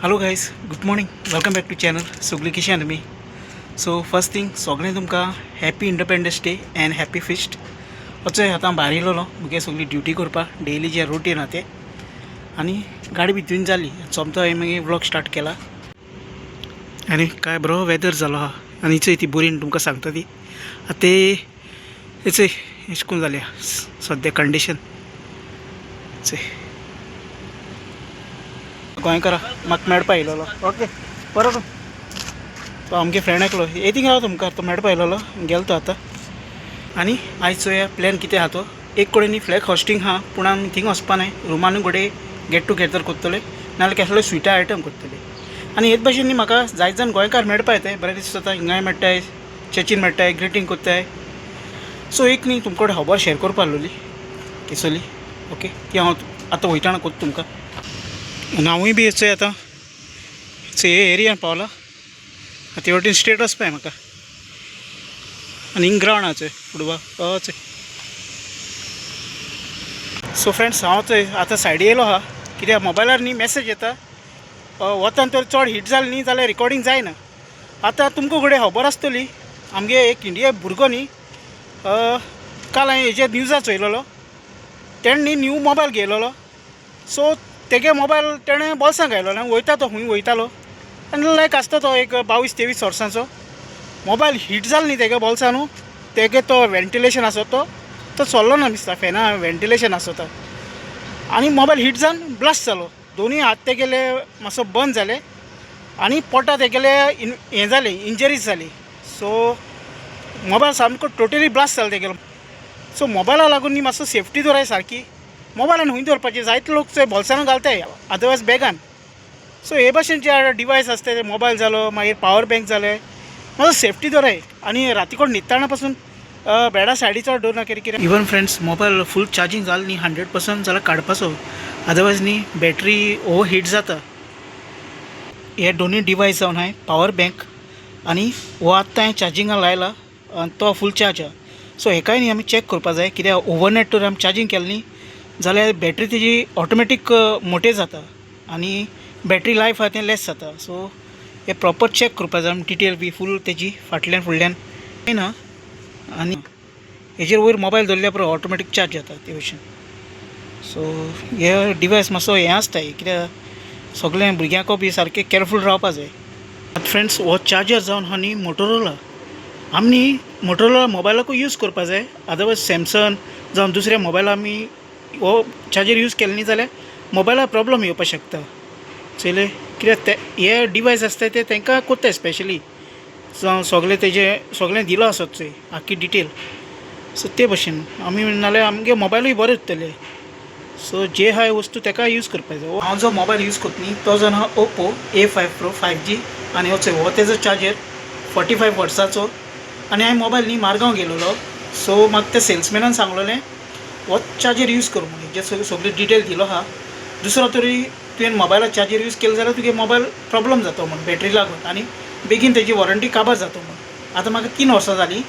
Hello guys, good morning, welcome back to channel. सगळीं कशी आहा तुमी? सो फर्स्ट थिंग, सगळें तुमकां happy Independence Day and happy feast. वचोय आतां भायर येयलेलो मुगे सगळी ड्युटी करपाक, डेली जे रुटीन आहा तें. आनी गाडी भितून जाली, सोमतो हांवें मागीर व्लॉग स्टार्ट केला. आनी काय बरो वेदर जालो आहा. आनी चोय ती बोरीन तुमकां सांगता ती आतां ते चोय एशें करून जाल्या सद्या कंडिशन. चोय गोंयकारा म्हाका मेळपा येयलेलो. ओके, बरो तो आमगे फ्रेंड एकलो येती राव तुमकां तो मेळपा येयलेलो, गेलो तो आतां. आनी आयज चोया प्लॅन कितें आहा तो. एक कडेन न्ही फ्लॅग हॉस्टिंग आहा, पूण आमी थिंग वचपा नाय. रुमानूय घडये गेट टुगेदर करतले, नाजाल्यार कसलो स्विटा आयटम करतले. आनी हेच भशेन न्ही म्हाका जायत जाण गोंयकार मेळपा येताय, बरें दिसता. हिंगाय मेळटाय, चर्चीन मेळटाय, ग्रिटींग करताय. सो एक न्ही तुमचे कडेन खबर शेयर करपा आहलोली केसोली. ओके, ती हांव आतां वयताना कोत्ता तुमकां. आनी हांवूय बी चोय आतां चोय हे एरियान पावला. आतां ते वटेन स्टेट वचपा म्हाका. आनी हिंग ग्रावंड आहा चोय फुटबॉल चोय. सो फ्रेंड्स, हांव चोय आतां सायडी येयलो आहा, कित्याक मोबायलार न्ही मॅसेज येता. वतान तर चड हीट जालें न्ही जाल्यार रिकॉर्डिंग जायना. आतां तुमकां घडये खबर आसतली, आमगे एक इंडिया भुरगो न्ही, काल हांवें हेजेर न्यूजार चोयलेलो, तेणें न्ही न्यू मोबायल घेयलेलो. सो तेगे मोबायल तेणें बोल्सां घायलो आनी वयता तो खूंय वयतालो आनी लायक आसता तो एक 22-23 वर्सांचो. मोबायल हीट जालो न्ही तेगे बोल्सां न्हू, तेगे तो वेंटिलेशन आसता तो तो चल्लो ना दिसता, फेना वेंटिलेशन आसता आनी मोबायल हीट जावन ब्लास्ट जालो. दोनूय हात तेगेले मातसो बंद जाले आनी पोटा तेगेले इन हें जालें, इंजरीज जाली. सो मोबायल सामको टोटली ब्लास्ट जालो तेगेलो. सो मोबायला लागून न्ही मातसो सेफ्टी दवराय सारकी. मोबायलान खूंय दवरपाची? जायते लोक चोय बोल्सानू घालताय, अदरवायज बॅगान. सो हे भाशेन जे डिवायस आसता ते मोबायल जालो, मागीर पावर बँक जाले, मातसो सेफ्टी दवराय. आनी राती कडेन न्हिदतना पासून बेडा सायडीचो दवरना कितें कितें. Even friends, mobile full charging जालें न्ही 100% जाल्यार काडपाचो, अदरवायज न्ही बॅटरी ओवर हीट जाता. हे दोनूय डिवायस जावन आहाय, पावर बँक आनी हो आत्तां हांवें चार्जिंगाक लायला आनी तो फूल चार्ज आहा. सो हेकाय न्ही आमी चॅक करपा जाय, कित्याक ओवरनायट तर आमी चार्जींग केलें न्ही जाल्यार बॅटरी तेजी ऑटोमॅटीक मोटे जाता आनी बॅटरी लायफ आहा तें लेस जाता. सो हे प्रॉपर चॅक करपा जाय आमी डिटेल बी फूल तेजी फाटल्यान फुडल्यान ना. आनी हेजेर वयर मोबायल दवरल्या पुरो, ऑटोमॅटीक चार्ज जाता ते भशेन. सो हे डिवायस मातसो हें आसता कित्याक सगळें भुरग्यांको बी सारकें केरफूल रावपा जाय. आतां फ्रेंड्स, हो चार्जर जावन आहा न्ही मोटोरोला. आमी न्ही मोटोरोला मोबायलाकूय यूज करपा जाय, अदरवायज सॅमसंग जावं दुसऱ्या मोबायला आमी हो चार्जर यूज केले न्ही जाल्यार मोबायलाक प्रोब्लम येवपाक शकता. चोयलें, कित्याक ते हे डिवायस आसता ते तांकां कोत्ताय स्पेशली, जावं सगळें तेजें सगळें दिलां आसत चोय आख्खी डिटेल. सो ते भशेन आमी नाल्यार आमगे मोबायलूय बरें उरतले. सो जे आहाय वस्तू ताका यूज करपाक जाय. हांव जो मोबायल यूज करता न्ही तो जावन आहा ओप्पो A5 Pro 5G. आनी हो चोय हो तेजो चार्जर 45 वॉट्साचो. आनी हांवें मोबायल न्ही मारगांव गेलोलो, सो म्हाका त्या सेल्समॅनान सांगलोलें हो चार्जर यूज कर म्हणून. हेजे सगळी डिटेल दिलो आहा. दुसरो तरी तुवें मोबायलाक चार्जर यूज केलो जाल्यार तुगे मोबायल प्रोब्लम जातो म्हण, बॅटरी लागून, आनी बेगीन तेजी वॉरंटी काबार जाता म्हण. आतां म्हाका 3 वर्सां जालीं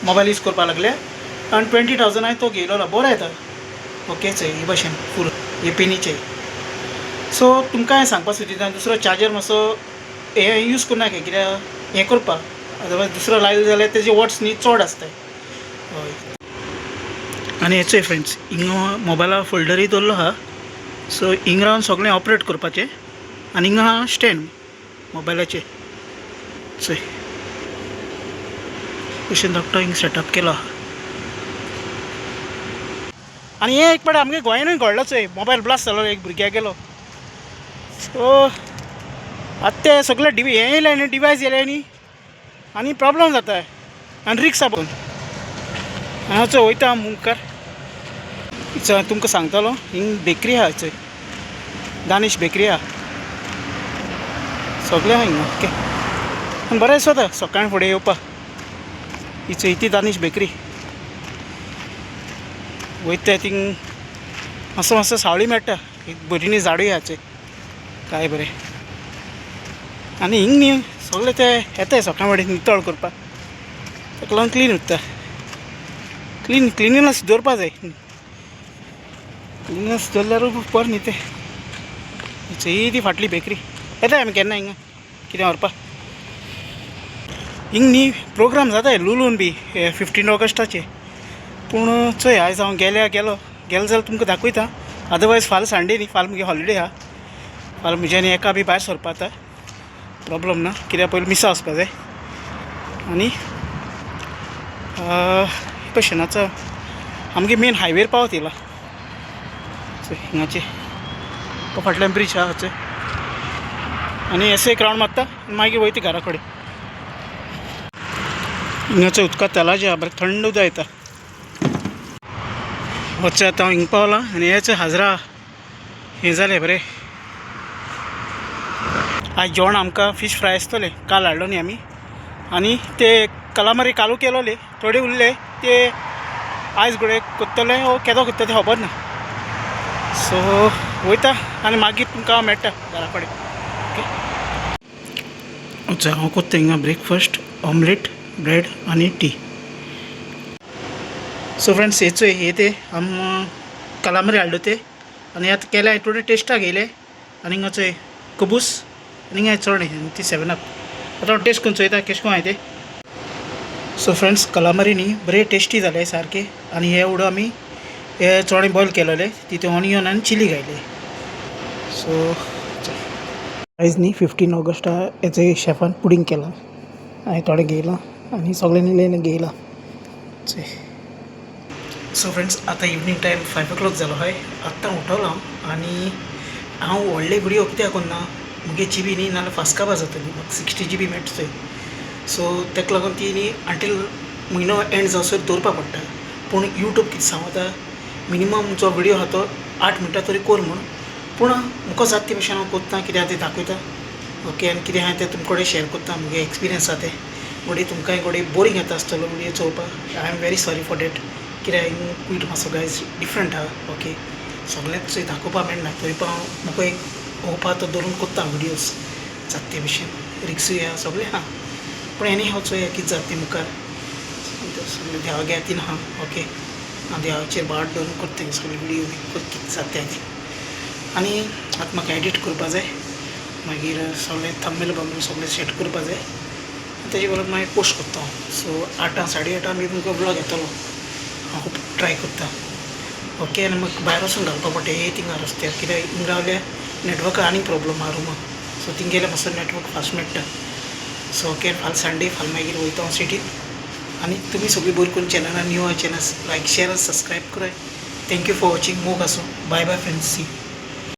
मोबायल यूज करपाक लागले आनी 20,000 हांवें तो घेयलोलो, बरो येता. ओके, चोय हे भशेन फूल हे पिनीचे. सो तुमकां हांवें सांगपाक सोदिता, दुसरो चार्जर मातसो हे यूज करनाका, कित्याक हें करपाक अदरवायज दुसरो लायलो जाल्यार तेजे वॉट्स न्ही चड आसताय. हय, आनी हे चोय फ्रेंड्स, हिंगा मोबायला फोल्डरूय दवरलो आहा. सो हिंग रावन सगळें ऑपरेट करपाचें. आनी हिंगा आहा स्टँड मोबायलाचें. चोय भशेन धाकटो हिंग सेटअप केलो आहा. आनी हें एक पाटी आमगे गोंयानूय घडलो चोय, मोबायल ब्लास्ट जालो एक भुरग्याक गेलो. सो आतां ते सगळे डिवी हें येयलें न्ही, डिवायस येयलें न्ही, आनी प्रोब्लम जाता आनी रिक्स आहा. हांव चोय वयता मुखार. तुमकां सांगतालो, हिंग बेकरी आहा चोय, दानिश बेकरी आहा, सगळें आहा हिंगा. ओके, आनी बरें दिसता सकाळीं फुडें येवपाक. ही चोय ती दानिश बेकरी. वयता थिंग मातसो मातसो सावळी मेळटा, एक बरी न्ही झाडूय आहा चोय, काय बरें. आनी हिंग न्ही सगळे ते येताय सकाळ फुडें नितळ करपाक, ताका लागून क्लीन उरता. क्लिनिनस दवरपा जाय. क्लिनस दवरल्यार बरें न्ही तें. चोय ती फाटली बेकरी. येता आमी केन्ना हिंगा कितें व्हरपा. हिंग न्ही प्रोग्राम जाता लुलून बी 15 ऑगस्टाचे, पूण चोय आयज हांव गेल्या गेलो गेलो जाल्यार तुमकां दाखयता, अदरवायज फाल्यां संडे न्ही, फाल्यां मुगे हॉलिडे आहा, फाल्यां म्हज्यानी एका बी भायर सरपा आतां प्रॉब्लम ना, कित्याक पयलीं मिसा वचपा जाय. आनी भशेन आतां आमगे मेन हायवेर पावत येयला. हिंगाचे तो फाटल्यान ब्रिज आहा चोय, आनी अशें एक रावंड मारता आनी मागीर वयता घरा कडेन. हिंगाचो उदका तलाजे आहा, बरें थंड उदक येता. वचचे आतां हांव हिंग पावलां आनी हेच हाजरा हें जालें बरें. आयज जेवण आमकां फीश फ्राय आसतलें, काल हाडलो न्ही आमी, आनी ते कलामारी कालू केलोले थोडे उरले ते आयज घडये कोत्तले वो केदो कोत्तले तें खबर ना. सो वयता आनी मागीर तुमकां हांव मेळटा घरा कडेन. ओके, अच्छा हांव कोत्ता हिंगा ब्रेकफास्ट, ऑमलेट, ब्रेड आनी टी. सो फ्रेंड्स हे चोय हे ते आम कलामरी हाडलो ते आनी आतां केल्या थोडे टेस्टाक येयले. आनी हिंगा चोय कबूस आनी हिंगा चणे आनी ती 7 अप. आतां हांव टेस्ट करून चोयता केशें कोन्न आहाय ते. सो फ्रेंड्स कलामरी न्ही बरे टेस्टी जाले सारके. आनी हे उडो आमी हे चणे बॉयल केलेले तितून ऑनियन आनी चिली घायले. सो आयज न्ही 15 ऑगस्टा हेचे शेफान पुडींग केला, हांवें थोडें घेयलां आनी सगळ्यांनी घेयलां. सो फ्रेंड्स आतां इवनींग टायम 5 o'clock जालो हय, आत्तां उठवलो हांव. आनी हांव व्हडले विडियो कित्याक करना, मुगे जीबी न्ही नाल्यार फास्ट काबार जातली, म्हाका 60 जीबी मेळटा थंय. सो ताका लागून ती न्ही अंटील म्हयनो एंड जावसर दवरपा पडटा. पूण यूट्यूब कितें सांगता, मिनिमम जो विडियो आहा तो 8 मिनटां तरी कर म्हूण. पूण म्हाका जाता ते भशेन हांव कोत्ता, कितें आहा तें दाखयता. ओके, आनी कितें आहा तें तुमचे कडेन शेयर करता, मुगे एक्सपिरियन्स आहा तें. घडये तुमकांय घडये बोरींग येता आसतलो विडियो चोवपाक, I am very sorry for that. कित्याक क्विट मातसो गायज डिफरंट आहा. ओके, सगळेंच दाखोवपाक मेळना, तरी पण हांव म्हाका एक होप आहा तो धरून कोत्ता विडियोज जाता ते भशेन, रिक्सूय आहा सगळें आहा. पूण एनी हांव चोया कितें जाता तें मुखार, सगळें देवा घ्यातीन आहा. ओके, हांव देवाचेर भार दवरून करता सगळे विडियो बी कितें जाता तें. आनी आतां म्हाका एडिट करपा जाय, मागीर सगळें थंबनेल बमनेल सगळें सेट करपा जाय, तेजे बरोबर मागीर पोस्ट करता हांव. सो 8 8:30 बी तुमकां ब्लॉग येतलो, हांव खूब ट्राय करता. ओके, आनी म्हाका भायर वचून घालपा पडटा हे थिंगा रस्त्यार, कित्याक हिंगा रावल्यार नेटवर्क आनीक प्रॉब्लम आहा रुमा. सो थिंग गेल्यार मातसो नेटवर्क फास्ट मेळटा. सो ओके, फाल्यां संडे, फाल्यां मागीर वयता हांव सिटीन. आनी तुमी सगळीं बरी करून चॅनलान न्यू आहा चॅनल लायक शेयर आनी सबस्क्रायब कराय. Thank you for watching. मोग आसूं, बाय बाय फ्रेंड्स, सी.